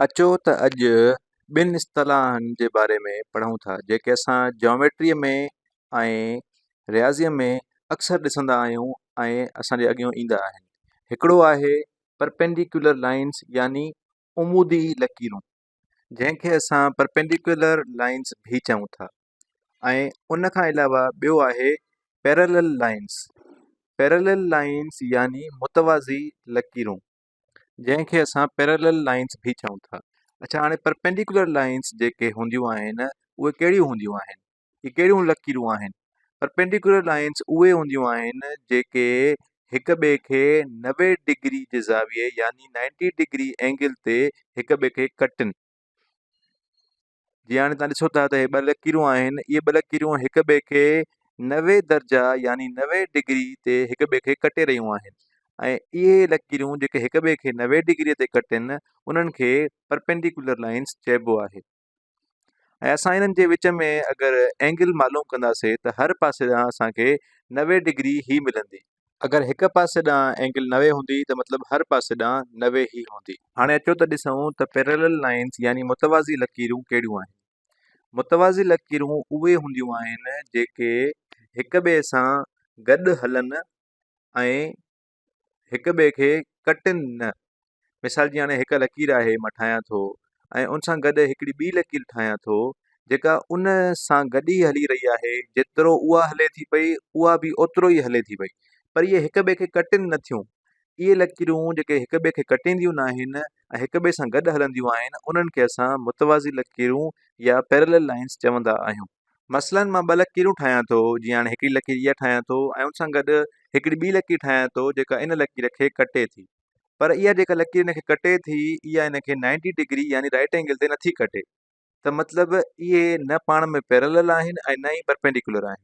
اچو ته اڄ ٻن اصطلاحن جي باري ۾ پڙهون ٿا جيڪي اسان جاميٽريء ۾ ۽ رياضيء ۾ اڪثر ڏسندا آهيون ۽ اسان جي اڳيون ايندا آهن. هڪڙو آهي پرپينڊيڪيولر لائنز يعني عمودي لڪيرون جنهن کي اسان پرپينڊيڪيولر لائنز به چئون ٿا ۽ ان کان علاوه ٻيو آهي پيرلل لائنز، پيرلل لائنز يعني متوازي لڪيرون. جنهن کي اسان پيرلل لائنز به چئون ٿا. اڇا هاڻي پرپينڊيڪولر لائنز جيڪي هونديون آهن اهي ڪهڙيون هونديون آهن؟ اهي ڪهڙيون لڪيرون آهن؟ پرپينڊيڪولر لائنز اهي هونديون آهن جيڪي هڪ ٻئي کي 90 ڊگري جي زاويي يعني 90 ڊگري اينگل تي هڪ ٻئي کي ڪٽن. جيئن هاڻي توهان ڏسو ٿا ته هي ٻه لڪيرون آهن اهي ٻه لڪيرون هڪ ٻئي کي 90 درجا يعني 90 ڊگري تي هڪ ٻئي کي ڪٽي رهيون آهن ۽ اهي لڪيرون جيڪي هڪ ٻئي کي 90 ڊگري تي ڪٽن انهن کي پرپينڊيڪولر لائنس چئبو آهي ۽ اسان انهن جي وچ ۾ اگر اينگل معلوم ڪنداسي ته هر پاسي ڏانهن اسان کي 90 ڊگري هي ملندي. اگر هڪ پاسي ڏانهن اينگل 90 هوندي ته مطلب هر پاسي ڏانهن 90 ئي هوندي. هاڻي اچو ته ڏسون ته پيرلل لائنز يعني متوازي لڪيرون ڪهڙيون آهن. متوازي لڪيرون اهي هونديون آهن جيڪي هڪ ٻئي سان گڏ هلن ۽ هڪ ٻئي کي ڪٽن نه. مثال جي هاڻي هڪ لڪير آهي مان ٺاهيان ٿو ۽ ان سان گڏ هڪڙي ٻي لڪير ٺاهيان ٿو جيڪا ان سان گڏ ئي هلي رهي آهي جيترو اها هلي ٿي پئي اها به اوترو ئي هلي ٿي پئي پر اهي هڪ ٻئي کي ڪٽن نه ٿيون اهي لڪيرون جيڪي هڪ ٻئي کي ڪٽينديون نه آهن ۽ هڪ ٻئي سان گڏ هلنديون آهن انهن کي اسان متوازي لڪيرون يا پيرلل لائنس چوندا آهيون. مثلاً مان ٻه لڪيرون ٺاهيان ٿو جيئن هاڻي هڪڙي لڪير اها ٺاهيان ٿو ۽ ان سان گڏ هڪڙي ٻي لڪير ٺاهيان ٿو جيڪا ان لڪير کي ڪٽي ٿي پر اها جيڪا لڪير ان کي ڪٽي ٿي اها ان کي 90 ڊگري يعني رائٽ اينگل تي نٿي ڪٽي ته مطلب اهي نه پاڻ ۾ پيرلل آهن ۽ نه ئي پرپينڊيڪولر آهن.